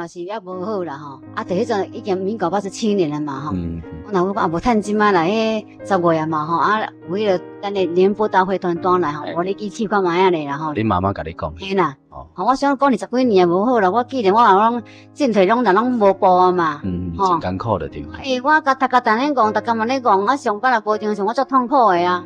是猶無好啦吼。啊，就彼陣已經民國87年了嘛吼。阮老母講啊，無趁這擺來彼10月啊嘛吼，啊有彼个咱的聯播大會團轉來吼，無你去試看覓仔咧啦吼。你媽媽共你講？嘿啦。吼，我想講20幾年也無好啦，我記得我也攏進退攏人攏無步啊嘛。嗯，真艱苦著對。欸，我共讀甲逐咧戇，逐工嘛咧戇，啊上班也無精神，我足痛苦的啊。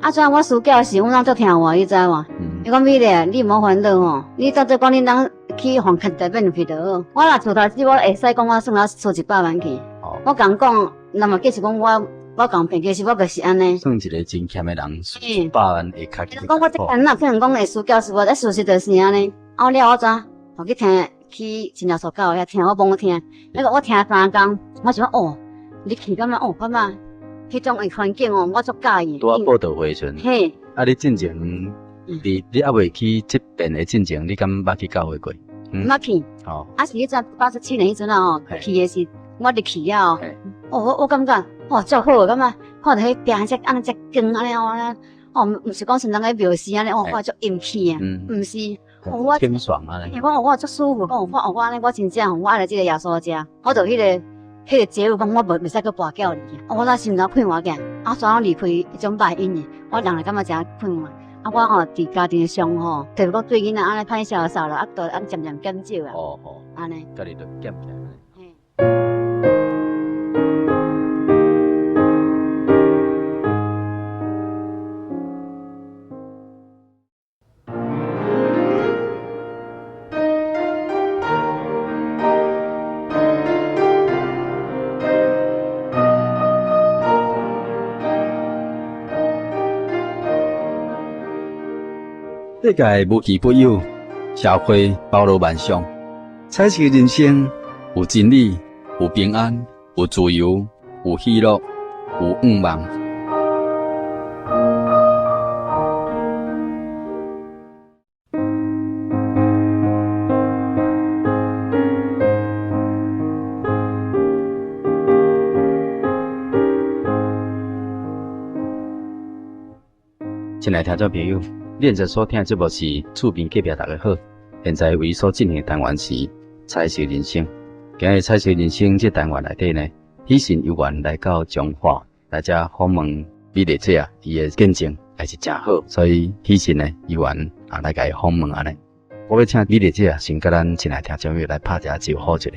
啊，怎我師教時，阮翁足疼我，你知無？伊講美麗，你毋好煩惱吼，你當做講你通去予牽台免去就好。我若厝頭子，我會使講我算我輸100萬去。我共講，人嘛計是講我我共騙，其實我就是按呢。算一個真儉的人，輸100萬會較。講我這間哪可能講會輸教師，我事實就是按呢。後了我怎，我去聽去真耶穌教會遐聽，我罔聽。那個我聽3工，我想講哦，你去感覺哦，感覺彼種的環境哦，我足佮意。拄仔報道會時陣。嘿。啊，你進前，你你猶未去這邊的進前，你敢捌去教會過？毋捌去。哦。啊，是彼陣87年彼陣啊吼，去的是我入去了，哦，我感覺哇，足好，感覺看著彼壁遮按呢遮光按呢哦，哦，毋是講像人個廟寺按呢，哦，看足陰氣啊，毋是，我清爽按呢。我我足舒服，講我哦，我按呢，我真正我愛來這個耶穌遮，我就彼個結語講，我無袂使閣跋筊去，我那心頭快活起來，啊，煞攏離開彼種歹因的，我人會感覺誠快活。啊，我吼佇家庭上吼，特別講對囡仔按呢歹痟捎啦，啊，都按漸漸減少啊。哦哦，按呢。家己就減起來。世界無奇不有，社會包羅萬象，彩色人生有真理，有平安，有自由，有喜樂，有願望。親愛聽眾朋友，你現在所聽的節目是厝邊隔壁大家好。現在為所進行的單元是彩色人生。今日彩色人生這單元內底呢，喜信有緣來到彰化來遮訪問美麗姐啊，伊的見證還是誠好，所以喜信呢有緣啊來共伊訪問按呢。我欲請美麗姐啊，先共咱親愛聽眾朋友來拍一下招呼一下。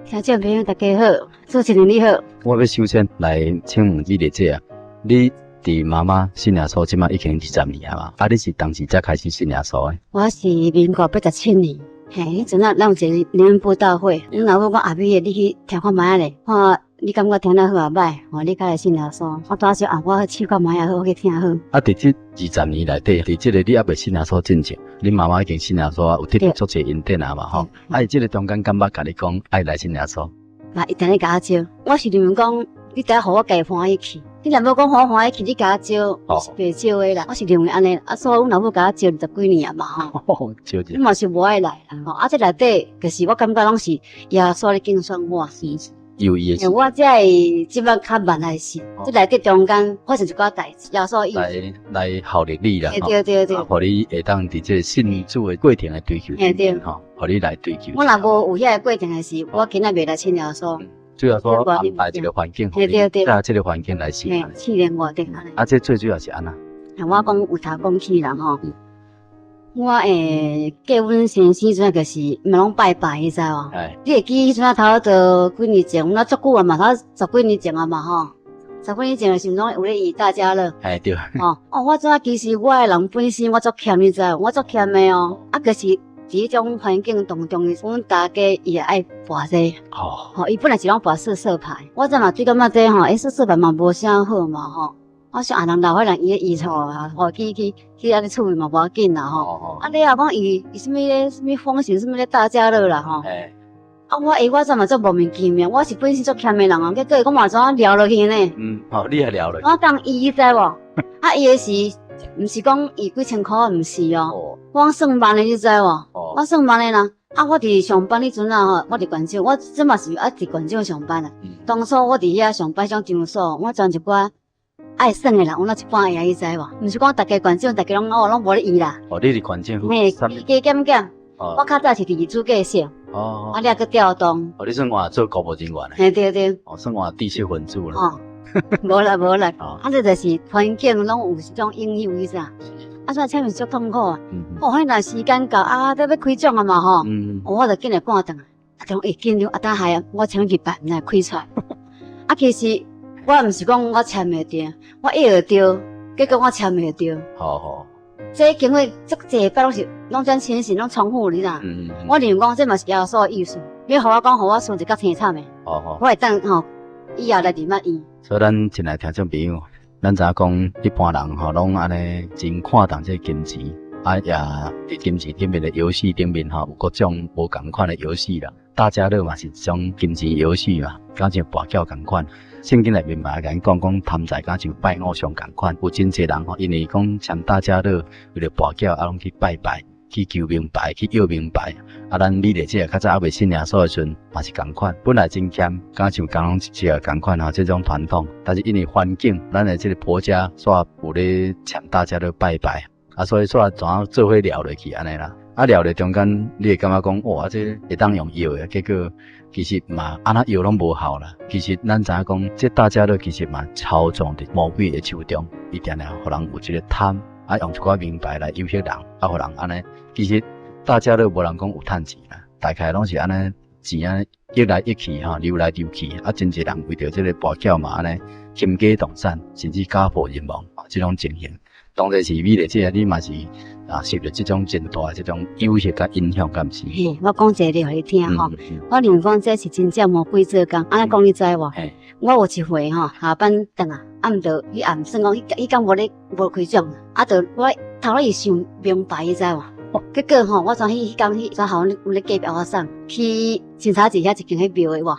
聽眾朋友大家好，主持人你好。我欲首先來請問美麗姐啊，你佇媽媽信耶穌這馬已經20年啊嘛？啊，你是當時才開始信耶穌的？我是民國87年，嘿，彼陣啊，咱有一個靈恩佈道會，阮老母講阿美的，你去聽看覓仔咧，看你感覺聽了好抑歹，吼，你較會信耶穌。我當時啊，我去試看覓仔好，我去聽好。啊，佇這20年內底，佇這個你猶未信耶穌進前，恁媽媽已經信耶穌啊，有特別足濟恩典啊嘛吼。啊，伊這個中間敢捌共你講愛來信耶穌？嘛，伊定咧共我招，我是認為講，你著愛予我家己歡喜去。你若無講予我歡喜去，你共我招，我是袂招的啦。我是認為按呢，啊，所以阮老母共我招20幾年啊嘛吼。招者。你嘛是無愛來啦，吼！啊，這內底，就是我感覺攏是耶穌咧揀選我。是是，有伊的。我才會這擺較慢來信。這內底中間發生一寡代誌，耶穌伊。來來效力你啦，對對對。予你會當佇這個信主的過程來追求。嘿對。吼，予你來追求。我若無有遐個過程的時，我今仔袂來信耶穌。主要說安排一個環境，對對對，在這個環境來試煉。試煉我對。啊，這最主要是按怎？我講有頭講起啦吼。我會嫁阮先生陣就是嘛攏拜拜，你知無？你會記彼陣差不多幾年前，阮足久啊嘛，差十幾年前啊嘛吼，十幾年前的時陣攏有咧演大家樂。哎對。吼哦，我怎其實我的人本身我足儉，你知無？我足儉的哦，啊，可是佇彼種環境當中，阮大家伊也愛跋這個。哦。吼，伊本來是攏跋四色牌，我怎嘛對感覺這吼，欸，四色牌嘛無啥好嘛吼。我想啊，人老歲人伊咧遺厝啊，予去去去按呢處理嘛無要緊啦吼。啊，你若講伊伊啥物咧，啥物風行，啥物咧大家樂啦吼。啊，我欸，我怎嘛足莫名其妙，我是本身足儉的人啊，結果我嘛怎聊落去呢？嗯，吼，你也聊落去。我講伊，你知無？啊，伊的是，毋是講伊幾千箍，毋是哦。我講算萬的，你知無？我算萬的人，啊，我佇上班彼陣啊吼，我佇縣長，我這嘛是啊佇縣長上班啊。當初我佇遐上班種場所，我轉一寡。愛耍的人，阮那一半會，你知無？毋是講逐家縣長，逐家攏哦，攏無咧伊啦。哦，你佇縣政府。嘿，加減減。我較早是佇主計室。哦，啊，了閣調動。哦，你算換做公務人員？嘿，對對。哦，算換知識分子啦。哦，無啦無啦，啊，這就是環境攏有這種影響，你知？啊，所以簽字足痛苦啊。哦，彼若時間到啊，都欲開獎啊嘛吼。我就緊來趕轉來，啊，就會緊張，啊，等下我簽字牌毋知開出來。啊，其實我毋是講我簽袂著，我約會著，結果我簽袂著。好好。這經過足濟擺攏是攏這情形，攏重複，你知？我認為講這嘛是耶穌的意思，欲予我講，予我輸一較凄慘的。我會當吼，以後來佇捌伊。所以咱親愛聽眾朋友，咱知影講一般人吼攏按呢真看重這個金錢，啊也佇金錢頂面的遊戲頂面吼有各種無仝款的遊戲啦。大家樂嘛是一種金錢遊戲嘛，敢像跋筊仝款。聖經內面嘛會共咱講講貪財敢像拜偶像仝款，有真濟人吼，因為講簽大家樂為著跋筊啊，攏去拜拜、去求明牌、去要明牌。啊，咱美麗姐較早猶未信耶穌的時陣嘛是仝款，本來真儉，敢像剛剛這個仝款吼，這種傳統。但是因為環境，咱的這個婆家煞有咧簽大家樂拜拜，啊，所以煞怎啊做伙聊落去按呢啦。啊，聊咧中間，你會感覺講，哇，這會當用藥的，結果其實嘛，按怎藥攏無效啦。其實咱知影講，這大家樂其實嘛操縱佇魔鬼的手中，伊定定予人有這個貪，啊，用一寡名牌來誘惑人，啊，予人按呢。其實大家樂無人講有趁錢啦，大概攏是按呢錢按呢溢來溢去吼，流來流去，啊，真濟人為著這個跋筊嘛按呢傾家蕩產，甚至家破人亡，這種情形。當然是美麗姐，你嘛是啊，受著這種真大的這種誘惑佮影響，敢毋是？嘿，我講一个例予你聽吼。我認為講這是真正魔鬼做工，按呢講你知無？我有一回吼，下班轉來，啊毋著彼暗算講，彼彼工無咧無開獎，啊，著我頭先想明牌，你知無？結果吼，我昨彼彼工彼昨下阮咧隔壁阿嬸去清茶寺遐一間彼廟的無？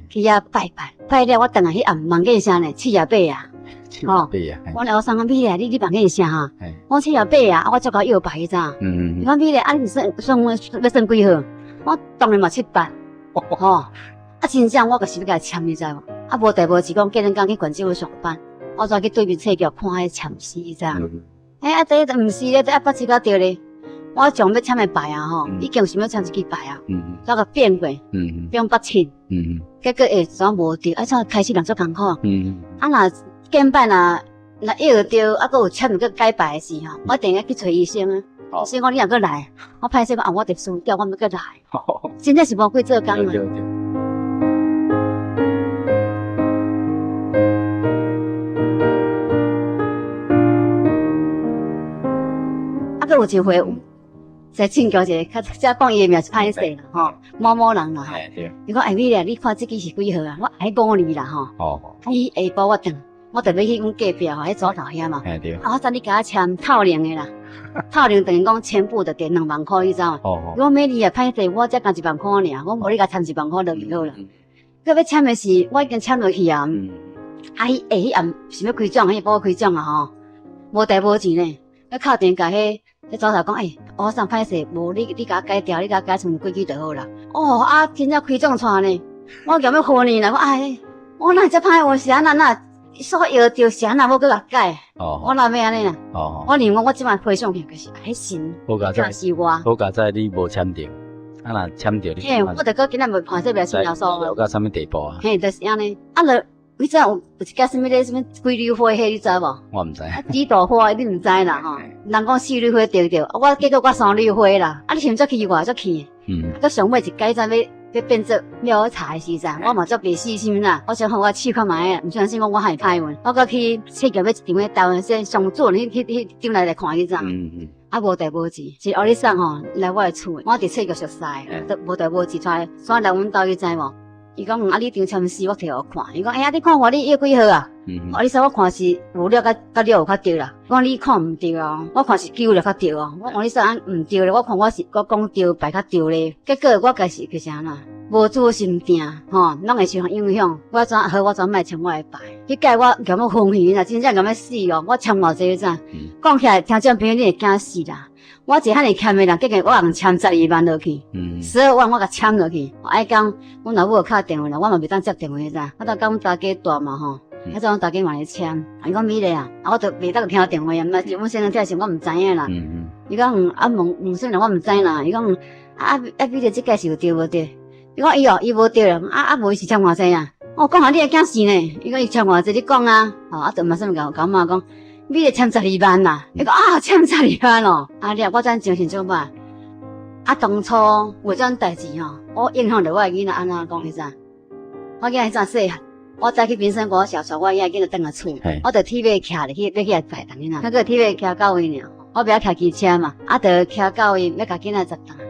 去遐拜拜，拜了我轉來彼暗夢見啥呢？七夜八啊！吼，我老生講美麗，你夢見啥哈？我七夜八啊，我足𠢕搖牌，你知影？伊講美麗，啊你算算欲算幾號？我當然嘛七八，吼，啊真正我就是欲共伊簽，你知無？啊無代無誌講過兩工去縣政府上班，我怎去對面冊局看彼簽詩，你知影？欸啊這毋是咧，這啊八七較著咧。我將欲簽的牌啊吼，已經想欲簽一支牌啊，怎共變過，變八七，結果會怎無著？啊怎開始人足艱苦？啊若見擺若若約著，啊閣有簽閣改牌的時吼，我定愛去揣醫生啊。醫生講你若閣來，我歹勢講啊，我佇輸掉，我欲閣來。真正是魔鬼做工啊！啊，閣有一回，在請教一个，較才講伊的名是歹勢啦，吼，某某人啦，吼。伊講哎，美麗，你看這支是幾號啊？我愛五年啦，吼。啊，伊下晡我轉，我特別去阮隔壁吼，彼組頭遐嘛。啊，我知你共我簽透明的啦，透明等於講全部就得2萬箍，你知無？伊講美麗啊，歹勢，我才共1萬箍爾，我無你共簽1萬箍落去好啦。閣欲簽的時，我已經簽落去啊。啊，彼下彼暗想欲開獎，彼下晡開獎啊吼，無代無誌呢。我敲電話共彼彼組頭講，欸，我送歹勢，無你你共我改掉，你共我改剩幾支就好啦。哦，啊，真正開獎掣呢，我共欲昏去啦，我哎，我哪會遮歹話是按怎哪所搖著是按怎欲閣共改？我哪欲按呢啦？我認為我這擺回想起來，就是彼神，就是我。好佳哉你無簽著，啊若簽著你。嘿，我著閣今仔袂看這袂信耶穌。了到啥物地步啊？嘿，就是按呢，啊，著你知影有一个啥物咧？啥物幾縷花彼，你知無？我毋知。啊，幾朵花你毋知啦吼。人講四縷花著著，我結果我三縷花啦。啊，你是毋足奇怪，足氣。閣上尾一改怎欲變做廟茶的時陣，我嘛足袂死心啦。我想好我試看覓啊，毋相信講我還會歹運。我閣去冊局買一張彼台灣說上準彼彼彼張來來看，你知？啊，無代無誌，是後日送吼來我的厝，我佇冊局熟似，都無代無誌，帶煞來阮兜，你知無？伊講啊，你張簽詩我摕予看。伊講哎呀，你看我你約幾號啊？啊，你說我看是五六佮佮六有較對啦。我講你看毋對哦，我看是九六較對哦。我講你說按毋對咧，我看我是我講對牌較對咧。結果我家是就是按怎，無主心定吼，攏會受影響。我怎好，我怎莫簽我的牌。彼屆我共欲昏去啦，真正共欲死哦！我簽偌濟你知？講起來，聽眾朋友你會驚死啦！我一個遐爾儉的人，結果我通簽12萬落去，12萬我共簽落去。愛講，阮老母有敲電話啦，我嘛袂當接電話，你知？我當佮阮大家住嘛吼，彼陣阮大家嘛咧簽，伊講美麗啊，啊我就袂當聽電話啊，毋是阮先生聽時我毋知影啦。伊講啊問問啥人我毋知啦。伊講啊啊美麗這屆是有著無著？伊講伊哦，伊無著啦。啊啊無伊是簽偌濟啊？我講下你的囝是呢？伊講伊簽偌濟，你講啊。吼啊，就嘛啥物共共媽講，美麗簽12萬啦。伊講啊，簽十二萬哦。啊了，我陣精神足歹。啊，當初有這種代誌吼，我影響著我的囡仔按怎講，你知？我囝彼陣細漢，我早去民生國小帶我囝囡仔轉來厝，我就鐵馬騎入去，欲去載人囡仔，那個鐵馬騎到位爾，我袂曉騎機車嘛，啊，就騎到位欲共囡仔載轉來，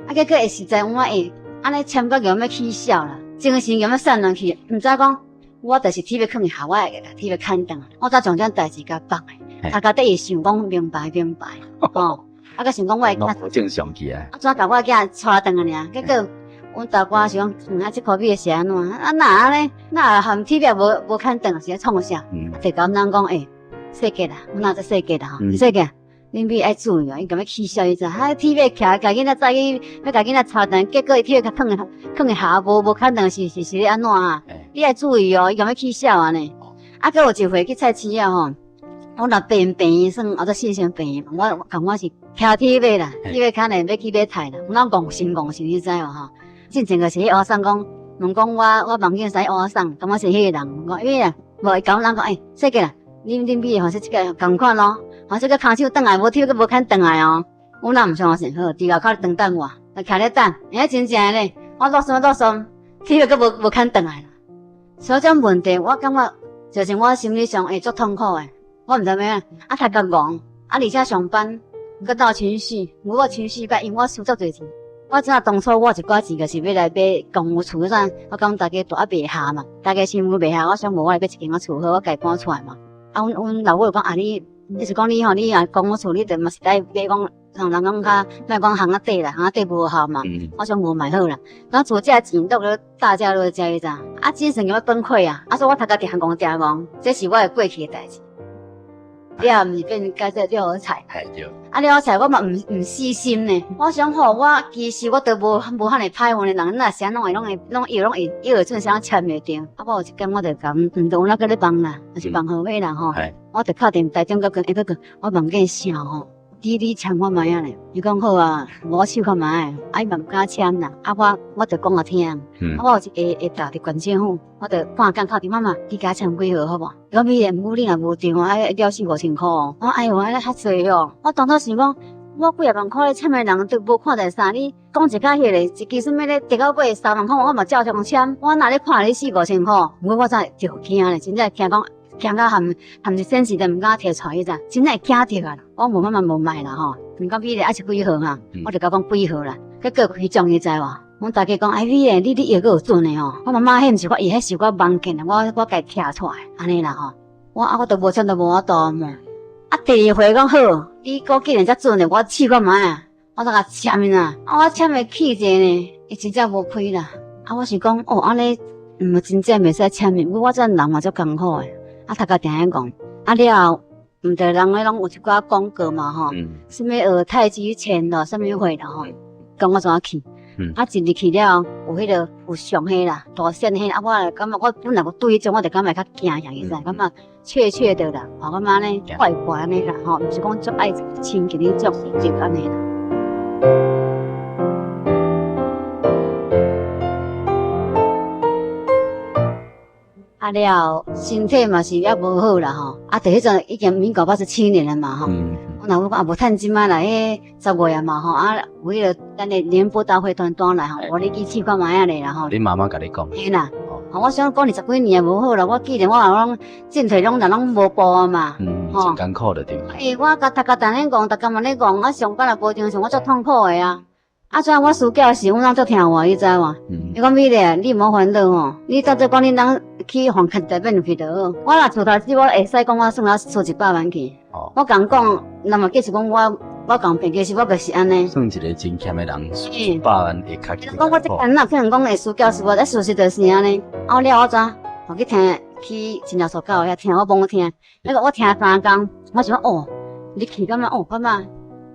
啊，結果會實在有影會按呢簽到欲起痟啦，精神欲散亂去，毋知講我就是鐵馬囥佇下，我會共鐵馬牽轉來，我才將這種代誌共放的，大家底會想講明白明白，吼，啊，閣想講我的囝正常去啊，啊，怎共我囝帶轉來爾，結果。阮大哥是講，啊，這箍米是按怎？啊，哪按呢？哪含鐵馬無牽轉，是咧創啥？就共阮翁講，欸，細杰啦，阮哪做細杰啦吼，細杰，恁米愛注意哦，伊共欲起痟伊知？啊，鐵馬騎共囡仔載去，欲共囡仔帶轉，結果伊鐵馬囥佇囥佇下，無牽轉是是是咧按怎啊？你愛注意哦，伊共欲起痟按呢。啊，閣有一回去菜市仔吼，我若病病算，或者信心病，我共我是騎鐵馬啦，鐵馬牽咧欲去買菜啦，阮翁戇神戇神，你知無吼？進前就是彼阿桑講，問講我我夢見啥阿桑，感覺是彼個人，講伊啊，無伊共阮講，欸，細杰啦，恁恁米吼是這個仝款咯，吼這個牽手轉來無鐵閣無牽轉來哦，阮若毋相信，好，佇外口等等我，徛咧等，欸，真正的咧，我落山落山，鐵馬閣無無牽轉來啦。所以這種問題，我感覺造成我心理上會足痛苦的，我毋知欲按怎，啊讀甲戇，啊而且上班閣鬧情緒，我情緒甲因為我輸足濟錢。我知影當初我一寡錢就是欲來買公有厝，陣我講大家住啊袂合嘛，大家身份袂合，我想無我來買一間仔厝好，我家己搬出來嘛。啊，阮阮老母就講啊，你，意思講你吼，你若公有厝，你就嘛是愛買講，像人講較，莫講巷仔底啦，巷仔底無效嘛。我想無買好啦，咱厝這錢落了大家落遮，你知？啊，精神欲崩潰啊！啊，所以我讀甲定戇定戇，這是我的過去的代誌。你也毋是變改做六合彩，啊六合彩我嘛毋毋死心呢。我想吼，我其實我都無無遐爾歹運的人，若是按怎會攏會攏藥攏會藥會準啥簽袂著。啊，我有一工我就共毋對，阮猶閣咧放啦，就是放號碼啦吼。我就敲電台中閣跟伊閣講，我夢見啥吼？你你簽看覓仔咧？伊講好啊，無我試看覓，啊伊嘛毋敢簽啦。啊我我就講予聽，啊我有一個會搭佇縣政府，我就半工敲電話嘛，你共我簽幾號好無？伊講美麗，毋過你若無中哦，愛了四五千箍哦。我哎喲，按呢較濟哦。我當初想講，我幾若萬箍咧簽的人都無看著啥，你講一較彼個，一支啥物咧，得到尾3萬箍，我嘛照常簽。我哪咧看你四五千箍？毋過我真會著驚咧，真正驚講。驚到含含一先生都毋敢提出來，彼陣真正會驚著啊！我無慢慢無買啦吼，毋講比例抑是幾號哈，我就共講幾號啦。結果開獎你知無？阮大家講，哎，美麗，你你藥閣有準的吼。我媽媽彼毋是我伊，彼是我夢見的，我我家己拆出來，按呢啦吼。我啊，我都無簽都無法度嘛。啊，第二回講好，你閣既然遮準的，我試看覓啊。我就共簽啦，啊，我簽的去者呢，伊真正無開啦。啊，我是講哦，按呢毋真正袂使簽的，我這人嘛足艱苦的。啊，讀甲定咧講，啊了後，毋對人咧攏有一寡廣告嘛吼，啥物學太極拳咯，啥物貨啦吼，講我怎啊去，啊一入去了，有彼個有上彼啦，大線彼，啊我就感覺我本來我對彼種我就感覺較驚嚇，伊知，感覺怯怯的啦，吼感覺按呢怪怪按呢啦，吼，毋是講足愛親近彼種就按呢啦。啊了，身體嘛是猶無好啦吼，啊，佇彼陣已經民國87年了嘛吼，阮老母講啊無趁這擺來彼10月啊嘛吼，啊有彼個咱的聯播大會團轉來吼，無你去試看覓仔咧啦吼。恁媽媽共你講？嘿啦，我想講20幾年也無好啦，我記得我也攏進退攏人攏無步啊嘛，吼，真艱苦著對。欸，我共讀甲逐日戇，逐工嘛咧戇，啊上班也無精神，我足痛苦的啊。啊，怎我輸教時，阮翁足疼我，你知無？伊講美麗，你毋好煩惱吼，你當做講恁翁去予牽台免去就好。我若厝頭死，我會使講我算我輸100萬去。我共講，人嘛計是講我我共騙，其實我就是按呢。算一個真儉的人，輸100萬會較講我這間哪有可能講會輸教輸無？啊，事實就是按呢。啊了我怎？我去聽去真耶穌教會遐聽，我罔聽。那個我聽三工，我想講哦，你去感覺哦，感覺。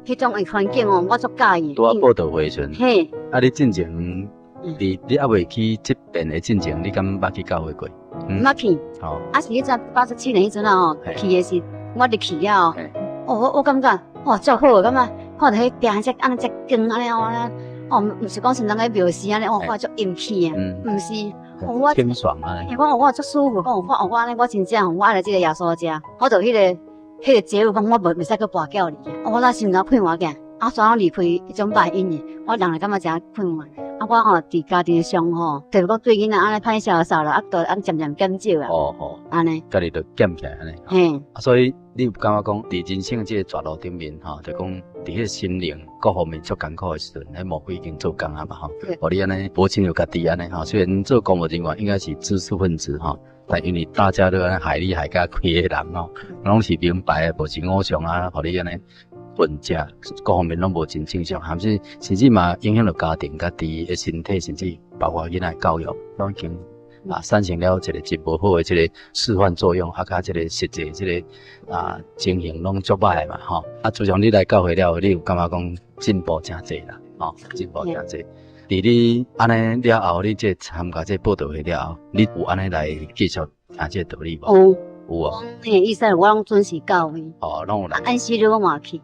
彼種的環境哦，我足佮意。拄仔報道會時陣，嘿，啊，你進前，佇你猶未去這邊的進前，你敢捌去教會過？毋捌去。啊是彼陣87年彼陣啊吼，去的是我入去了後，哦我感覺哇足好，感覺看著彼壁遮按呢遮光按呢哦，哦毋是講像人個廟寺按呢，哦看足陰氣啊，毋是，我清爽啊，我我足舒服，講我我按呢我真正我愛來這個耶穌遮，我就彼個姐夫講我無袂使閣跋筊你，我那心頭快活起，啊怎樣離開彼種歹因的，我人會感覺誠快活。啊，我吼佇家庭上吼，特別講對囡仔按呢歹痟捎啦，啊，都按漸漸減少啊。按呢。家己就減起來按呢。嘿。啊，所以你有感覺講，佇人生這個絕路頂面吼，就講佇彼個心靈各方面足艱苦的時陣，彼魔鬼已經做工啊嘛吼。予你按呢無親像家己按呢吼，雖然做公務人員應該是知識分子吼，但因為大家都按呢害你害甲規個人吼，攏是明牌的，無是偶像啊，予你按呢混食，各方面攏無真正常，甚至甚至嘛影響著家庭、家己的身體，甚至包括囡仔教育，攏已經啊產生了一個真無好的這個示範作用，啊，佮這個實際這個啊情形攏足歹的嘛吼。啊，自從你來教會了後，你有感覺講進步誠濟啦，吼，進步誠濟。佇你按呢了後，你這參加這個佈道會了後，你有按呢來繼續聽這個道理無？有。有哦。那意思我攏準時教會。哦，攏有來。按時日我嘛去。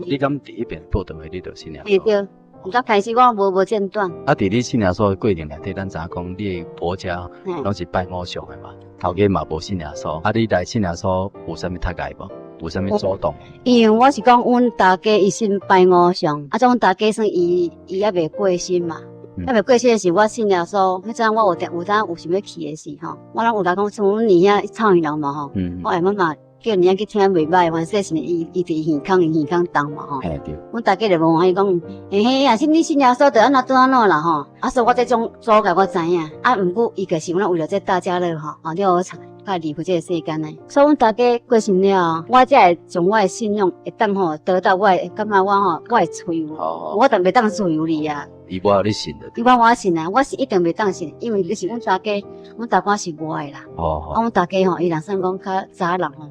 你敢佇彼邊佈道會，你就信耶穌？對對，毋才開始我無間斷。啊，佇你信耶穌的過程內底，咱知影講你的婆家攏是拜偶像的嘛，頭家嘛無信耶穌。啊，你來信耶穌有啥物踢礙無？有啥物阻擋？因為我是講，阮大家伊信拜偶像，啊，種阮大家算伊伊猶未過身嘛，猶未過身的時，我信耶穌。彼陣我有定有當有想欲去的時吼，我攏有來講，像阮二兄草原人嘛吼，我下阮嘛。叫二兄去聽袂歹，反正是伊伊佇耳孔伊耳孔動嘛吼。阮大家就無歡喜講，嘿嘿啊，你信耶穌就按怎怎按怎啦吼。啊，所以我這種阻礙我知影。啊，毋過伊就是阮為了這大家樂吼，啊，了我才離開這個世間的。所以阮大家過身了後，我才會將我的信仰會當吼得到我的感覺我吼我會自由，我但袂當自由哩啊。伊無予你信的。伊無我信啊，我是一定袂當信，因為你是阮大家，阮大家是無愛啦。啊，阮大家吼，伊若算講較早人吼，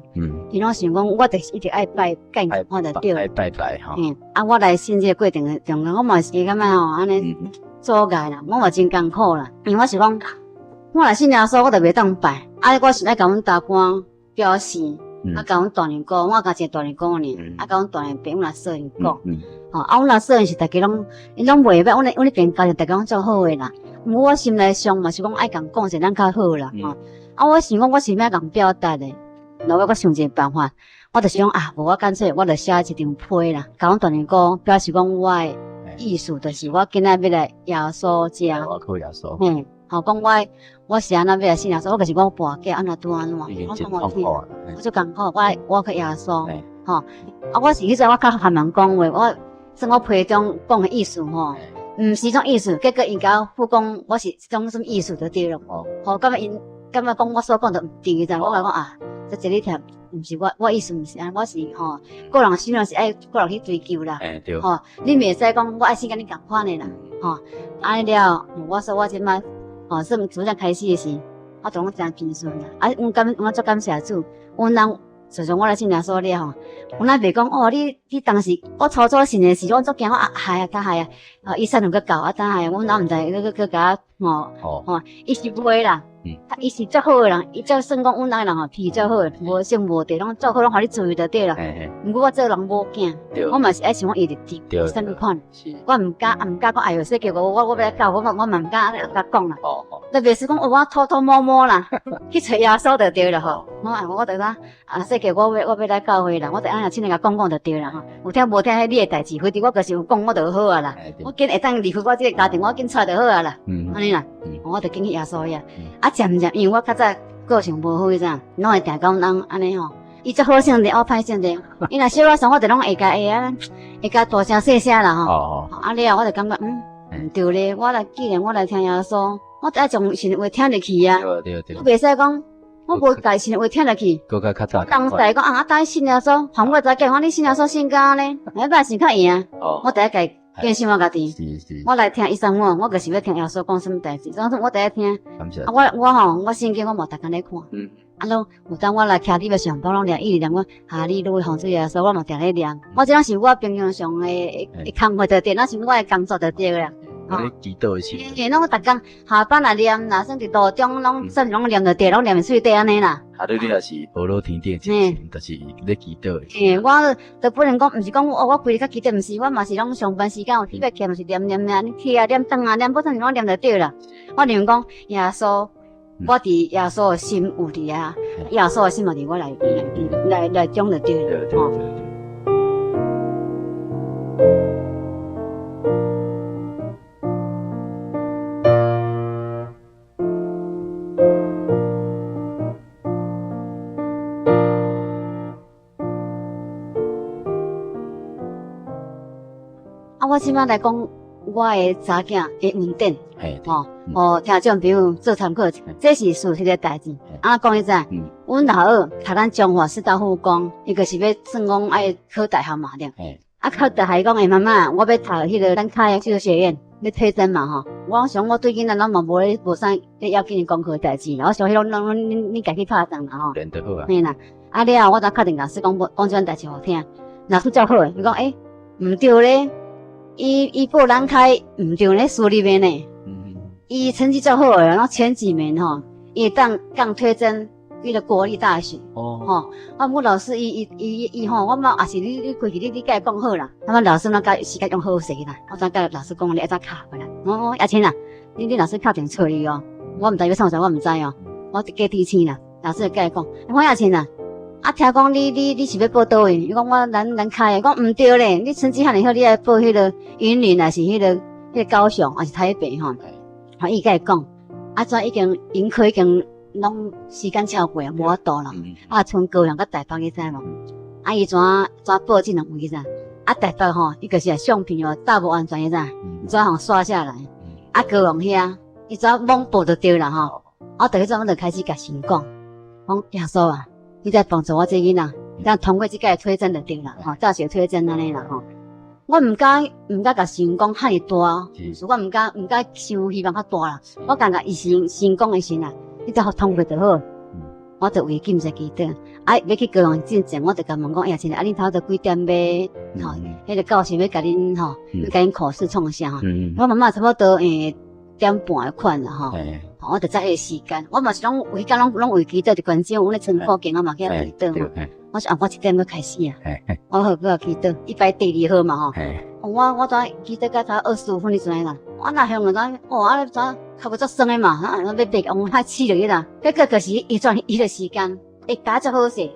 伊攏想講，我就是一直愛拜，拜我就對。愛拜拜吼。啊，我來信這個過程的中間，我嘛是感覺吼，按呢阻礙啦，我嘛真艱苦啦。因為我是講，我若信耶穌，我就袂當拜。啊，我是愛共阮大官表示，啊，共阮大娘姑，我共一個大娘姑爾，啊，共阮大娘伯，阮阿嫂𪜶講。吼，啊，阮阿嫂𪜶是逐家攏，𪜶攏袂歹，阮彼邊家庭逐家攏足好的啦。毋過我心內想嘛是講愛共講者咱較好啦，吼。啊，我想講我是欲共表達的，然後我想一個辦法，我就是講啊，無我乾脆我就寫一張批啦，共阮大娘姑表示講我的意思，就是我今仔欲來耶穌遮。我靠耶穌。嘿，吼，講我我是按怎欲來信耶穌，我就是我跋筊按怎拄按怎，我講我聽，我足艱苦，我去耶穌，吼，啊，我是彼陣我較含人講話，我算我批中講的意思吼，毋是這種意思，結果𪜶共我復講我是這種啥物意思就對了。吼，感覺𪜶感覺講我所講的毋對，你知無？我共講啊，這這裡聽毋是我，我意思毋是按呢，我是吼個人信仰是愛個人去追求啦。吼，你袂使講我愛信佮你仝款的啦。吼，按呢了，我說我這擺吼算主正開始的時，我就攏誠平順啦。啊，阮感我足感謝主，阮翁自從我來信耶穌了吼，阮翁袂講哦，你當時我初初信的時，我足驚我啊害啊，較害啊，啊醫生有閣到啊，等害，阮翁毋知閣閣共我吼吼，伊是袂啦，伊是足好的人，伊才算講阮翁的人吼，脾氣足好的，無性無地，攏足好，攏予你自由就對啦。毋過我做人某囝，我嘛是愛想講伊會佇啥物款，我毋敢毋敢講哎喲，說叫我我我欲來教，我嘛毋敢按呢共講啦。特別是講我偷偷摸摸啦，去揣耶穌就對了吼。我哎，我就講啊，說叫我欲我欲來教會啦，我就按呢凊彩共講講就對啦吼。有聽無聽，彼你的代誌，反正我就是有講，我就好啊啦。我緊會當離開我這個家庭，我緊出就好啊啦。按呢啦，我就緊去耶穌遐。啊，漸漸，因為我較早個性無好，你知影，攏會定共阮翁按呢吼。伊足好性的，我歹性的。伊若小可爽，我就攏會共會啊，會共大聲細聲啦吼。啊了後，我就感覺毋對咧。我來既然我來聽耶穌，我就愛將神話聽入去啊。我袂使講，我無共神話聽入去。當時講啊，啊，信耶穌，還我知講，你信耶穌信甲按呢，彼擺是較贏。我第一家變成我家己。我來聽醫生話，我就是欲聽耶穌講啥物代誌。總之我第一聽。啊，我我吼，我聖經我嘛逐工咧看。啊，攏有當我來徛佇咧上班，攏念一直念講哈利路亞，奉主耶穌，我嘛定咧念。我這是我平常上的工課就對，那是我的工作就對了。咧祈禱的時陣，攏逐工下班來念，若算佇路中攏算攏念著對，攏念喙底按呢啦。啊，你也是無老天頂之前，就是咧祈禱的。嘿，我都不能講，毋是講哦，我規日較祈禱，毋是，我嘛是攏上班時間有起來嘛是念念念，起來念轉啊念，不算是攏念著對啦。我認為講耶穌，我佇耶穌的心有佇遐，耶穌的心嘛佇我內內內中就對了。對。啊，我這擺來講我的查囝的恩典，吼，予聽眾朋友做參考，這是事實的代誌。啊，講你知，阮老二讀咱彰化師大附工，伊就是欲算講愛考大學嘛對。啊，考大學伊講，欸，媽媽，我欲讀彼个咱開的這個學院，欲推甄嘛吼。我想我對囡仔攏嘛無咧無啥咧要緊的功課代誌啦，我想彼攏攏攏恁恁家己拍算啦吼。練就好啊。嘿啦，啊了後我才敲電話老師講，講這款代誌予聽，老師足好的，伊講欸，毋對咧，伊伊報咱開毋對咧，私立的呢。伊成績足好的，然後前幾名吼，伊會當當推甄。彼个國立大學，吼，啊，毋過老師伊伊伊伊吼，我嘛也是你你過去你你共伊講好啦，啊，老師那共時間用好勢啦，我怎共老師講，你愛怎敲過來，哦，阿青啊，你你老師敲電話揣你哦，我毋知欲創啥，我毋知哦，我過天星啦，老師就共伊講，黃雅琴啊，啊，聽講你你你是欲報佗位？伊講我咱咱開的，講毋對咧，你成績遐爾好，你愛報彼個雲林，還是彼個彼個高雄，還是台北吼？啊，伊共伊講，啊，怎已經英科已經。攏時間超過啊，無法度啦。啊，賰高雄佮台北你知無？啊，伊怎怎報這兩位知？啊，台北吼，伊就是相片哦，大無完全你知？怎予刷下來？啊，高雄遐，伊怎罔報就對啦吼。我就彼陣我就開始共神講，講耶穌啊，你來幫助我這囡仔，當通過這屆推甄就對啦，吼，大學推甄按呢啦吼。我毋敢毋敢共神講遐爾大，我毋敢毋敢傷希望較大啦。我感覺伊先先講的時啊。你只予通過就好，我就為金錢祈禱。啊，欲去高雄進前，我就共問講，欸，親啊，恁頭拄幾點欲吼？彼个教授欲共恁吼，欲共恁考試創啥吼？我媽媽差不多點半的款啦吼。我就早彼个時間，我嘛是攏規工攏攏為祈禱，佇關照阮咧倉庫間，我嘛去遐祈禱嘛。我說啊，我一點欲開始啊。我好閣祈禱，伊排第二號嘛吼。我我怎祈禱到才25分，你知影啦？我若向就怎哦，啊怎較無足酸的嘛？啊，欲爬往遐試落去啦。結果就是伊轉伊个時間，會教足好勢，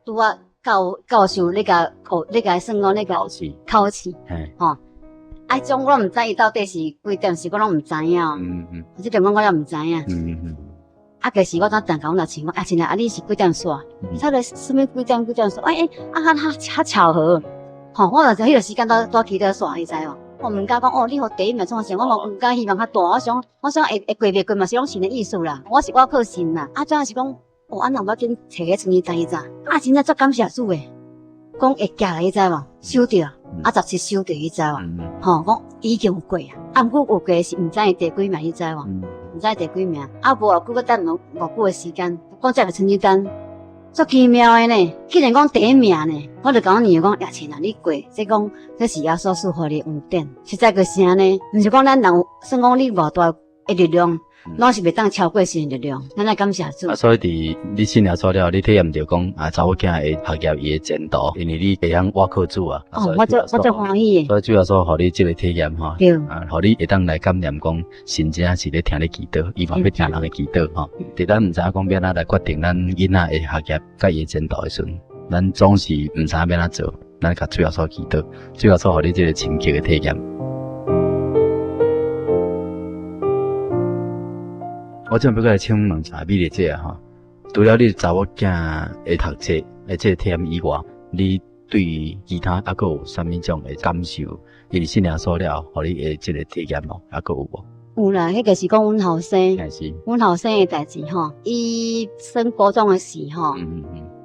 拄仔教教授咧共考，咧共算講咧共考試，吼。啊，種我毋知伊到底是幾點時，我攏毋知影。嗯嗯。這點我也毋知影。嗯嗯。啊，其實我怎等共阮老師講，啊，親啊，你是幾點煞？差不多啥物幾點幾點煞？欸欸，啊，較較巧合。吼，我就彼个時間拄拄祈禱煞，你知無？我毋敢講哦，你予第一名創啥？我嘛毋敢希望較大。我想，我想會會過袂過嘛是攏神的意思啦。我是我靠神啦。啊，怎是講哦？啊，那無要緊，揣個成績單伊知？啊，真正足感謝主的，講會寄來，你知無？收著，啊，17收著，你知無？吼，講已經有過啊。啊，毋過有過是毋知伊第幾名，你知無？毋知第幾名。啊，無偌久，閣等無偌久的時間，講這個成績單。足奇妙的呢，竟然講第一名呢，我就共阮女兒講，雅琴啊，你過，這講這是耶穌賜予你的恩典，實在就是按呢，毋是講咱人有算講你偌大的力量，攏是袂當超過神的力量，咱愛感謝主。啊，所以佇你信耶穌了，你體驗著講啊，查某囝的學業伊的前途，因為你會曉倚靠主啊。哦，我足我足歡喜的。所以主耶穌予你這個體驗吼，對，啊，予你會當來感念講，神真正是咧聽你祈禱，伊嘛欲聽人的祈禱吼。佇咱毋知影講欲按怎來決定咱囡仔的學業佮伊的前途的時陣，咱總是毋知影欲按怎做，咱共主耶穌祈禱，主耶穌予你這個深刻的體驗。我這欲閣來請問一下美麗姐吼，除了你查某囝的讀冊的這個體驗以外，你對其他猶閣有啥物種的感受？因為信耶穌了後，予你的這個體驗無？猶閣有無？有啦，彼個是講阮後生，阮後生的代誌吼，伊升國中的時吼，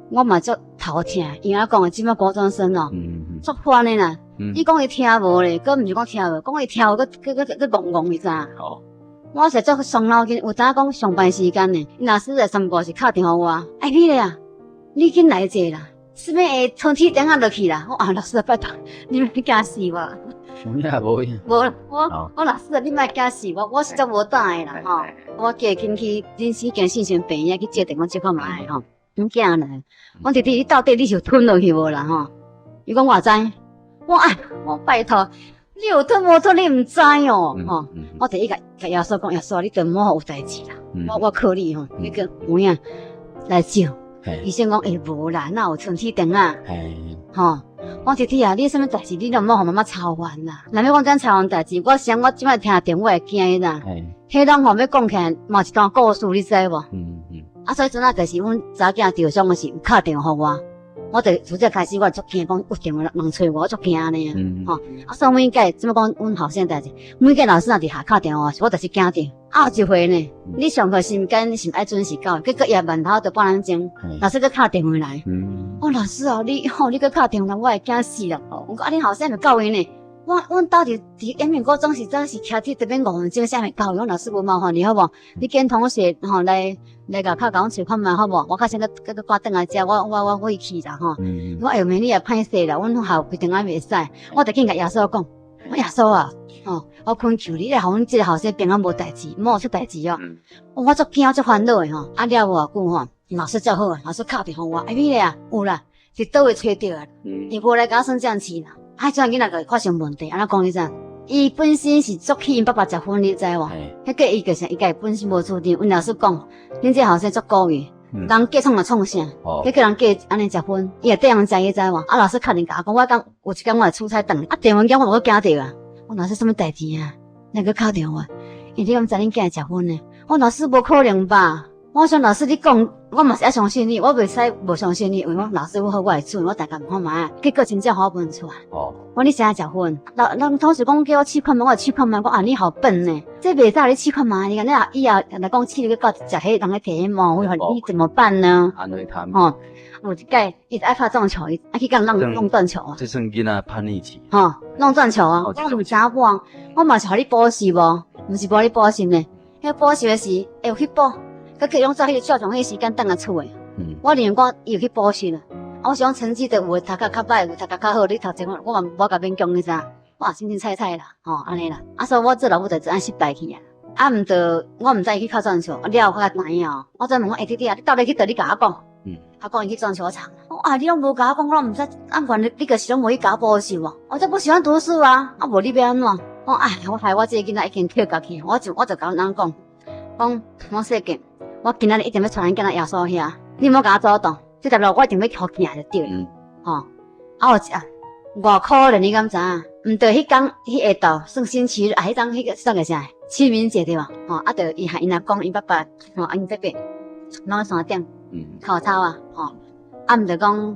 我嘛足頭痛，因為我講的這擺國中生哦，足煩的啦。你講伊聽無咧，閣毋是講聽無，講伊聽有，閣閣閣閣戇戇，你知影？我是足傷腦筋，有當講上班時間呢，伊老師會三不五時敲電話予我，欸，美麗啊，你緊來者啦，啥物會通天頂仔落去啦？我啊，老師拜託，你欲驚死我。有影無影？無啦，我我老師啊，你莫驚死我，我實在無膽的啦吼。我叫伊緊去恁死間信心病院去借電話借看覓吼。阮囝來，我弟弟你到底你是有吞落去無啦吼？伊講我知，我哎，我拜託，你有吞無吞你毋知哦吼。我第一共共耶穌講，耶穌你著毋好有代誌啦，我靠你吼，你閣有影來照。醫生講欸無啦，哪有吞鐵腸啊？吼，我弟弟啊，你啥物代誌你攏毋好予媽媽操煩啦。若欲講這操煩代誌，我想我這擺聽電話會驚啦。彼攏吼欲講起來嘛一段故事，你知無？啊，所以陣仔就是阮查囝受傷的時，有敲電話予我，我就從這開始我就足驚，講有電話人揣我，我足驚按呢。吼，啊，所以每屆怎麼講，阮後生代誌，每屆老師若佇下敲電話，我就是驚著。啊，有一回呢，你上課時間是愛準時到，結果伊慢頭著半點鐘，老師閣敲電話來。哦，老師啊，你吼，你閣敲電話來，我會驚死啦。我講啊，恁後生未到位呢？我阮兜佇佇延平高中時陣是騎鐵這邊5分鐘，啥會到？我老師無麻煩你好無？你揀同學吼來來共敲共阮揣看覓好無？我較先閣閣閣趕轉來遮，我我我會去啦吼。我會明你也歹勢啦，阮學校規定仔袂使，我就緊共耶穌講，我耶穌啊，吼，我懇求你，來予阮這個後生平安無代誌，莫出代誌哦。我足驚足煩惱的吼，啊了無偌久吼，老師足好，老師敲電話予我，欸美麗啊，有啦，佇佗位揣著啊，伊無來共我算賬錢啦。啊，這囡仔就發生問題，按怎講你知？伊本身是足氣𪜶爸爸食薰，你知無？彼個伊就是伊家己本身無注意。阮老師講，恁這後生足古意，人嫁創就創啥？彼個人嫁按呢食薰，伊會綴人知你知無？啊，老師敲電話共我講，我講有一工我會出差轉來，啊，電話響我嘛閣驚著啊！我老師啥物代誌啊？你閣敲電話？伊你敢知恁囝會食薰呢？我老師無可能吧？我想老師你講，我嘛是愛相信你，我袂使無相信你，因為我老師我好我會做，我大概問看覓，結果真正予我問出來。我你啥食薰？老人同事講叫我試看覓，我試看覓，我啊你好笨呢，這袂使你試看覓，你看你若以後來講試你到食彼人咧提彼毛，你怎麼辦呢？安慰他。吼，有一擺伊愛拍撞球，伊愛去共人弄斷球啊。這算囡仔叛逆期。吼，弄斷球啊！我毋知影無，我嘛是予你補習無？毋是無你補習呢？彼補習的時會有去補。佮去用早彼個照常彼個時間轉來厝的。我認為講伊有去補習啦。啊，我想講成績著有的讀較較歹，有讀較較好，你讀冊我嘛無共勉強，你知影？我也凊凊彩彩啦，吼，按呢啦。啊，所以我做老母就按失敗去啊。啊，毋著我毋知伊去敲撞球，啊了後我才知影哦。我再問我欸弟弟啊，你到底去佗？你共我講。他講伊去撞球場。我啊，你攏無共我講，我攏毋知。啊，原來你就是攏無去共我補習無？我就不喜歡讀書啊。啊，無你欲按怎？我哎，我害我這個囡仔已經跳過去，我就我就共人講，講我說過。我今仔日一定欲帶恁囝來耶穌遐，你毋好共我阻擋，這條路我一定欲予行就對了。吼，啊有一啊，偌可憐你敢知影？毋著彼工彼下晝算星期日啊，彼工彼個算個啥？清明節對無？吼，啊，著伊含𪜶阿公、𪜶爸爸，吼，啊𪜶伯伯，攏山頂哭草啊，吼，啊毋著講，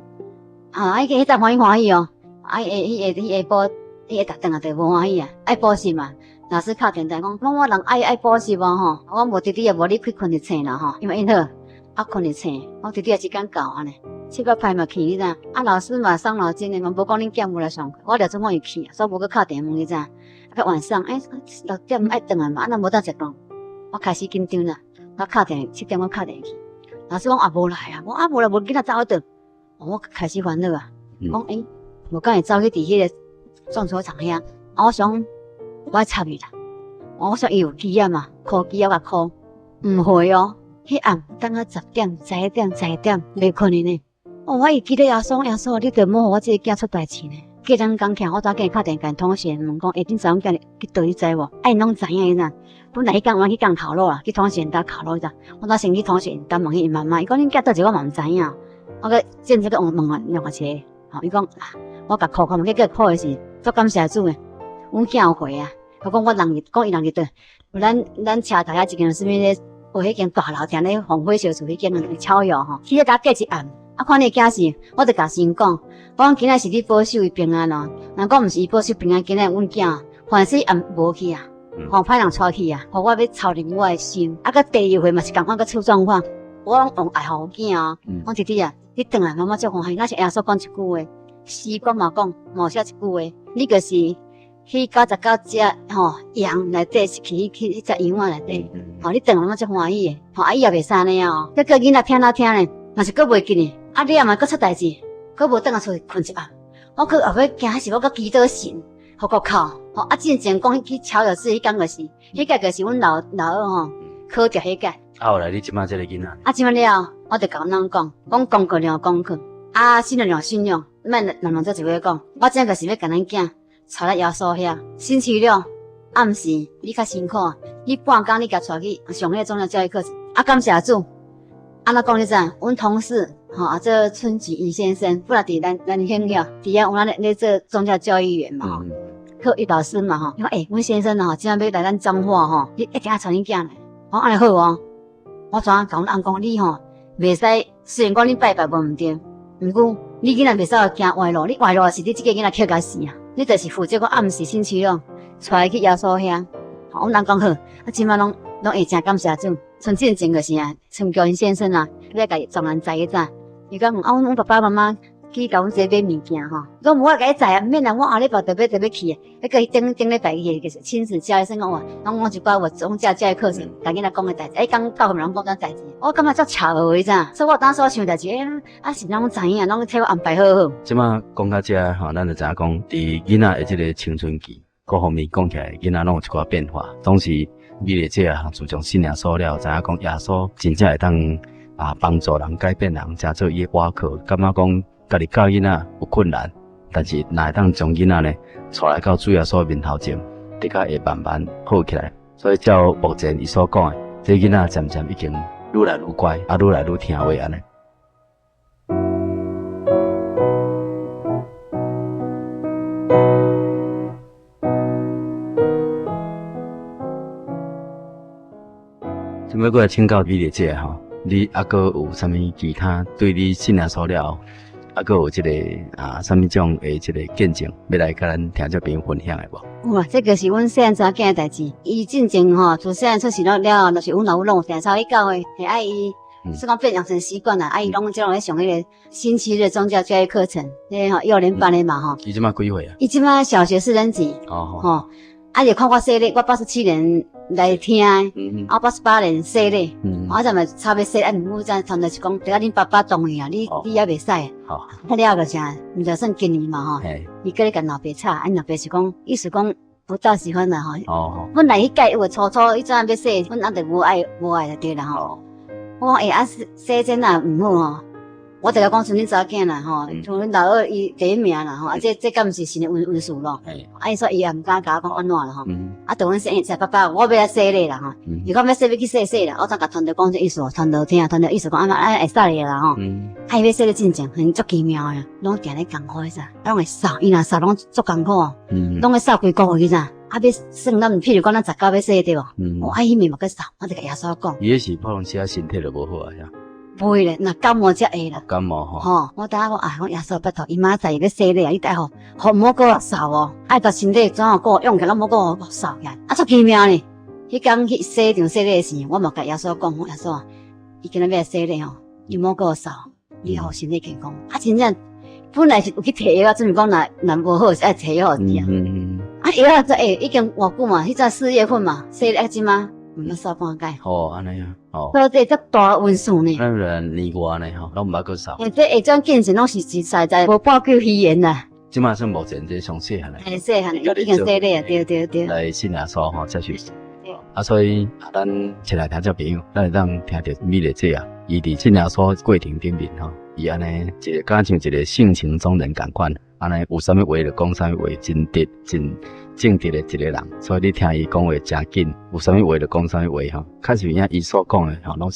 啊，伊彼陣歡喜歡喜哦，啊，伊彼彼下晡，彼下晝轉來就無歡喜啊，愛補習嘛。老師敲電話講，講我人愛愛補習無吼？我無弟弟也無你去睏佇冊啦吼，因為𪜶好，啊睏佇冊，我弟弟也時間到按呢，七八擺嘛去你知？啊老師嘛傷腦筋的嘛，無講恁囝無來上課，我掠準講伊去，所以無閣敲電話問你知？啊晚上欸6點愛轉來嘛，啊若無當食飯，我開始緊張啦，我敲電話7點我敲電話去，老師講啊無來啊，我啊無來無囡仔走去佗，我開始煩惱啊，講欸無敢會走去佇彼個撞球場遐，啊我想。我愛插伊啦，我想伊有機仔嘛，箍機仔我箍，毋會哦。彼暗等到10點、11點、12點袂睏去呢。哦，我會記得耶穌，耶穌，你著莫予我這個囝出代誌呢。隔陣剛起來，我早緊敲電話共同學問講，欸，恁昨昏囝去佗你知無？啊，𪜶攏知影伊知。本來彼工我去共烤肉啦，去同學𪜶兜烤肉伊知。我早先去同學𪜶兜問𪜶媽媽，伊講恁囝佗一個我嘛毋知影。我閣正這個問問另外一個，吼，伊講我共箍看，結果箍的是足感謝主的。阮囝有回啊，佢講我人佇，講伊人佇佗，咱咱車頭遐一間啥物咧，有彼間大樓，埕咧防火小厝彼間超油吼，去遐共過一暗，啊看你囝是，我就共神講，我講今仔是你保守伊平安哦，若講毋是伊保守平安，今仔阮囝凡事暗無去啊，吼歹人帶去啊，予我欲操練我的心，啊，閣第二回嘛是仝款閣出狀況，我攏用愛予囝哦，講弟弟啊，你轉來媽媽足歡喜，若是耶穌講一句話，詩歌嘛講，摩西一句話，你就是。彼99隻吼羊內底是去去彼隻羊仔內底，吼你轉來攏足歡喜的，吼啊伊也袂使按呢哦，結果囡仔聽哪聽呢，嘛是閣袂記呢，啊你也嘛閣出代誌，閣無轉來厝睏一暗，我閣後尾驚是我閣祈禱神，予閣哭。吼啊，進前講去超藥室彼工就是，彼屆就是阮老老二吼考著彼屆。啊，後來你這擺這个囡仔？啊，這擺了，我就共阮翁講，講功課量功課，啊，信仰量信仰，莫人人做一伙講。我這就是欲共咱囝帶來耶穌遐，星期六暗時你較辛苦，你半工你共帶去上彼个宗教教育課程。啊，感謝主，按怎講你知？阮同事吼啊，這春吉尹先生本來佇咱咱鄉遐，佇遐有咱咧咧做宗教教育員嘛，課育老師嘛吼。伊講欸，阮先生吼，這擺欲來咱彰化吼，你一定愛帶恁囝來。我講按呢好哦。我怎共阮翁講，你吼袂使，雖然講你拜拜無毋對，毋過你囡仔袂使予行歪路，你歪路是你這个囡仔抾共死啊！你就是負責講暗時星期六帶伊去耶穌遐。阮翁講好，啊，這擺攏攏會誠感謝主。像進前就是啊，陳菊英先生啊，欲共伊送人載彼陣，伊講啊，阮爸爸媽媽去共阮這買物件吼，伊講無我共伊載啊，毋免啦，我後禮拜就欲就欲去啊。彼個頂頂禮拜去就是親子教育，算講哇，攏講一寡有宗教教育課程，共囡仔講的代誌，欸，講教人講這代誌，我感覺足巧合，你知影？所以我當時想代誌，欸，啊是攏知影，攏替我安排好好。這擺講到這吼，咱就知影講，佇囡仔的這个青春期，各方面講起來，囡仔攏有一寡變化，總是美麗姐啊，自從信耶穌了後，知影講耶穌真正會當啊幫助人、改變人，成做伊的倚靠，感覺講家己教囡仔有困難，但是若會當將囡仔呢帶來到主耶穌面頭前，的確會慢慢好起來。所以照目前伊所講的，這囡仔漸漸已經愈來愈乖，啊，愈來愈聽話按呢。想欲閣來請教美麗姐吼，你猶閣有啥物其他對你信耶穌了後，猶閣有這个啊啥物種的這个見證，欲來共咱聽眾朋友分享的無？有啊，這个是阮細漢查囝的代誌。伊進前吼，自細漢出世了了後，就是阮老母攏有定操去教會，會愛伊，算講變養成習慣啦。啊，伊攏這攏咧上彼个星期日宗教教育課程，彼个吼幼年班的嘛吼。伊這擺幾歲啊？伊這擺小學四年級。哦。吼，啊，伊看我洗禮，我87年來聽的，啊，88年洗禮，我陣嘛差欲洗，啊，毋過陣團隊是講，得恁爸爸同意啊，你你猶袂使。啊了就啥，毋就算今年嘛吼。伊閣咧共老爸吵，啊，老爸是講，意思講不大喜歡啦吼。本來彼屆有初初，彼陣欲洗，阮翁就無愛無愛就對啦吼。我講欸，啊洗洗這若毋好吼，我就共講，像恁查某囝啦吼，像阮老二伊第一名啦吼，啊這這敢毋是神的恩恩賜咯？啊伊說伊也毋敢共我講按怎啦吼，啊當阮說欸，爸爸，我欲來洗禮啦吼，伊講欲洗欲去洗洗啦，我怎共傳道講這意思，傳道聽，傳道意思講按怎啊會使的啦吼，啊伊欲洗禮進前，很足奇妙的，攏定咧艱苦彼陣，攏會掃，伊若掃攏足艱苦，攏會掃規個月彼陣，啊欲算咱譬如講咱19欲洗對無？啊彼暝嘛閣掃，我就共耶穌講。伊彼是普通時身體就無好啊，袂咧，若感冒才會啦。感冒吼。吼，我當下講啊，講耶穌拜託，伊明仔載欲洗禮啊，你愛予，予毋好閣掃哦，愛把身體怎樣閣用起來，毋好閣掃起來。啊，足奇妙呢！彼工去洗場洗禮時，我嘛共耶穌講，講耶穌，伊今仔欲來洗禮吼，伊毋好閣掃，你予身體健康。啊，真正本來是有去提藥啊，準備講若若無好是愛提藥予食。啊，藥啊，欸，已經偌久嘛，彼陣4月份嘛，洗禮啊，這馬。毋捌掃半擺。哦，按呢啊，哦。所以這足大恩賜呢。咱人年外呢吼，攏毋捌閣掃。欸，這下種見證攏是實實在在，無半句虛言啦。這馬算目前這上細漢的。嘿，細漢的已經洗禮啊，對對對。來信耶穌吼，接受。啊，所以咱親愛聽眾朋友，咱會當聽著美麗姐啊，伊佇信耶穌過程頂面吼，伊按呢一个敢像一个性情中人仝款。按呢有啥物話就講啥物話，真直真正直的一个人，所以你聽伊講話誠緊，有啥物話就講啥物話吼。確實有影伊所講的吼，攏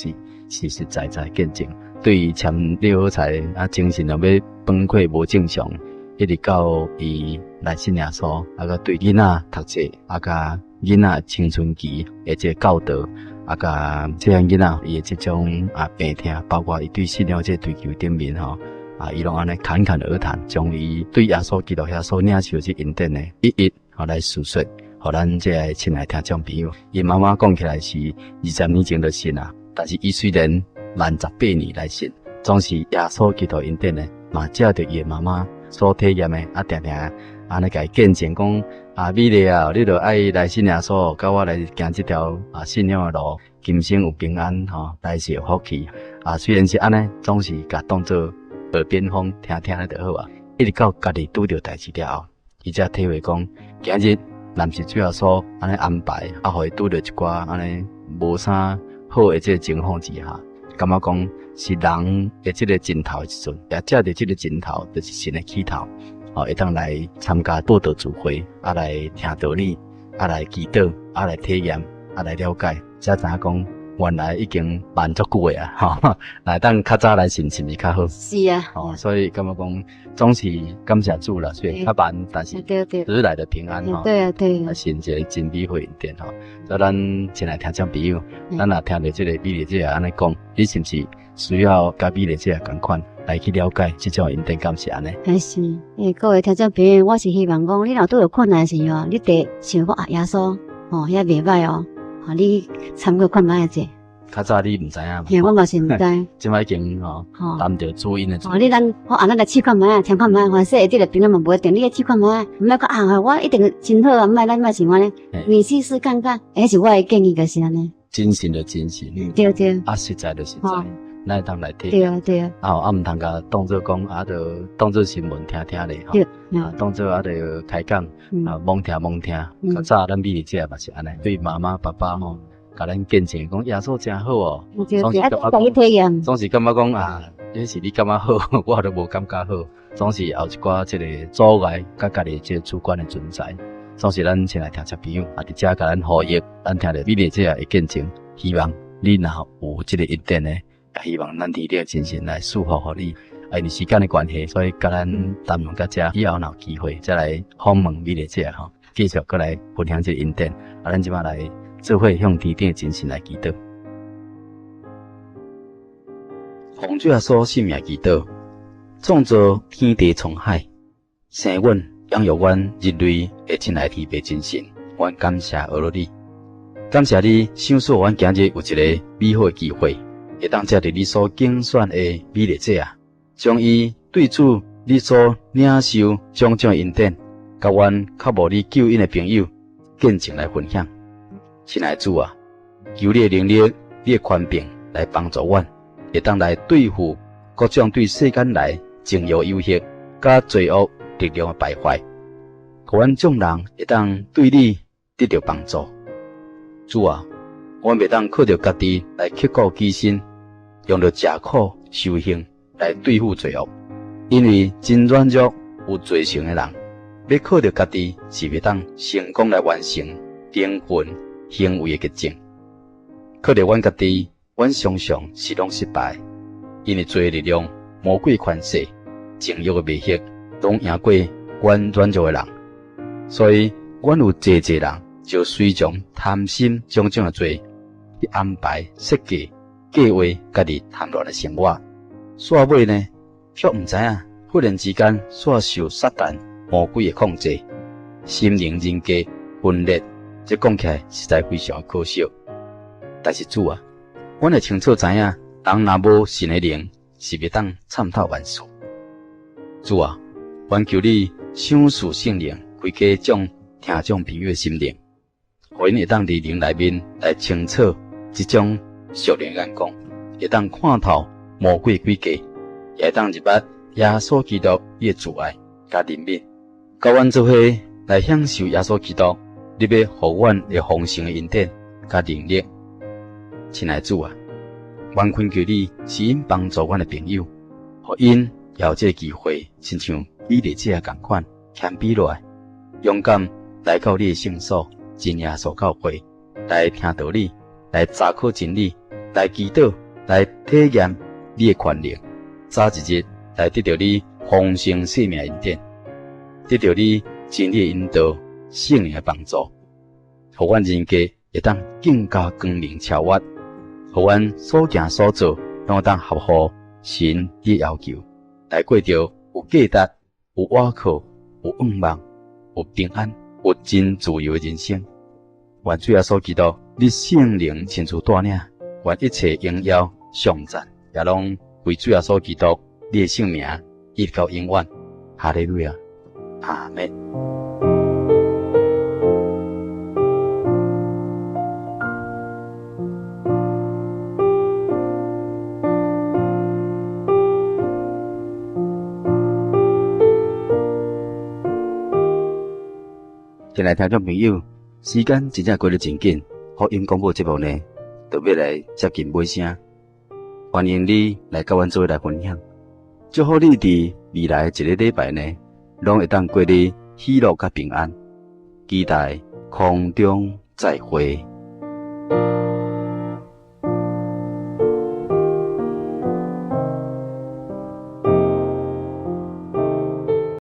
是實實在在見證。對於簽六合彩啊，精神若欲崩潰無正常，一直到伊來信耶穌，啊，閣對囡仔讀冊，啊，佮囡仔青春期的這個教導，啊，佮細漢囡仔伊的這種啊病痛，包括伊對信仰這個追求頂面吼。啊，伊攏按呢侃侃而談，將伊對耶穌基督遐所領受這恩典呢，一一予來敘述，予咱這個親愛聽眾朋友。伊媽媽講起來是20年前就信啊，但是伊雖然慢18年來信，總是耶穌基督恩典呢，嘛藉著伊的媽媽所體驗的，啊，定定按呢共伊見證講，啊，美麗啊，你著愛來信耶穌，佮我來行這條啊信仰的路，今生有平安吼，來世有福氣。啊，雖然是按呢，總是共當做耳邊風，聽聽咧就好啊。一直到家己拄著代誌了後，伊伊才體會講，今日若毋是主耶穌按呢安排，啊，予伊拄著一寡按呢無啥好的這個情況之下，感覺講是人的這個盡頭的時陣，也藉著這個盡頭，就是神的起頭，哦，會當來參加佈道聚會，啊來聽道理，啊來祈禱，啊來體驗，啊來了解，才知影講原來已經慢足久的啊，吼，若會當較早來信是毋是較好？是啊。哦，所以感覺講總是感謝主啦，雖然較慢，但是遲來的平安吼。對啊對啊。是一個真美好的恩典吼。所以咱親愛聽眾朋友，咱若聽著這個美麗姐按呢講，你是毋是需要佮美麗姐仝款來去了解這種恩典？敢是按呢？係是，各位聽眾朋友，我是希望講，你若拄著困難的時候，你得想講啊，耶穌，哦，遐袂䆀哦，哦，你參考看覓者。較早你毋知影嘛？嘿，我嘛是毋知。這擺已經吼，擔著主恩的。哦，你咱好啊，咱來試看覓啊，聽看覓，反正會得平安嘛無一定。你來試看覓，毋莫講啊，我一定真好啊，毋莫咱莫想按呢。你試試看看，彼是我的建議，就是按呢。真信就真信。對對。啊，實在就實在，咱會當來體驗。對啊對啊。啊，啊，毋通共當做講啊，就當做新聞聽聽咧。對。啊，當做啊，就開講啊，罔聽罔聽。較早咱美麗姐嘛是按呢，對媽媽爸爸吼。共咱見證講耶穌真好哦，總是感覺講，總是感覺講啊，彼是你感覺好，我都無感覺好，總是有一寡這個阻礙，佮家己這個主觀的存在。總是咱親愛聽眾朋友，啊，佇遮共咱呼籲，咱聽著美麗姐的見證，希望你若有這個恩典呢，也希望咱天頂真神來賜福予你。啊，因為時間的關係，所以共咱談論到遮，以後若有機會再來訪問美麗姐吼，繼續閣來分享這個恩典。啊，咱這擺來。做伙向天頂真神來祈禱，奉主耶穌聖名祈禱，創造天地滄海，生阮養育阮人類的親愛天父真神，阮感謝阿羅你，感謝你賞賜阮今日有一个美好的機會，會當藉著你所揀選的美麗姐啊，將伊對主你所領受種種恩典，佮阮較無你救恩的朋友見證來分享。親愛主啊，求你的能力、你的權柄來幫助阮，會當來對付各種對世間來情欲誘惑、佮罪惡力量的敗壞，予阮眾人會當對你得著幫助。主啊，阮袂當靠著家己來刻苦己身，用著食苦修行來對付罪惡，因為真軟弱有罪性的人，欲靠著家己是袂當成功來完成靈魂行為的潔淨，靠著阮家己，阮常常是攏失敗，因為罪的力量、魔鬼權勢、情欲的迷惑，攏贏過阮軟弱的人。所以，阮有濟濟人就隨從貪心種種的罪去安排、設計、計劃家己貪亂的生活。煞尾呢，卻毋知影，忽然之間，煞受撒旦魔鬼的控制，心靈人格分裂。這講起來實在非常可笑，但是主啊，阮會清楚知影，人若無神的靈，是袂當參透萬事。主啊，阮求你賞賜聖靈，開啟眾聽眾朋友的心靈，予𪜶會當佇靈內面來清楚這種屬靈眼光，會當看透魔鬼詭計，也會當入捌耶穌基督伊的慈愛佮憐憫，佮阮做伙來享受耶穌基督。你欲予阮的豐盛的恩典佮能力，親愛主啊，阮懇求你施恩幫助阮的朋友，予𪜶也有這个機會，親像美麗姐仝款謙卑落來，勇敢來到你的聖所，真耶穌教會來聽道理，來查考真理，來祈禱，來體驗你的權能，早一日來得著你豐盛生命恩典，得著你真理的引導。聖靈的幫助，予阮人格會當更加光明超越，予阮所行所做，攏會當合乎神的要求，來過著有價值、有倚靠、有盼望、有平安、有真自由的人生。願主耶穌基督，你聖靈親自帶領，願一切榮耀頌讚，也攏歸主耶穌基督，你的聖名，一直到永遠。哈利路亞，阿們。親愛聽眾朋友，時間真正過得真緊，福音廣播節目呢，就欲來接近尾聲。歡迎你來佮阮做伙來分享，祝福你佇未來一个禮拜呢，攏會當過得喜樂佮平安。期待空中再會。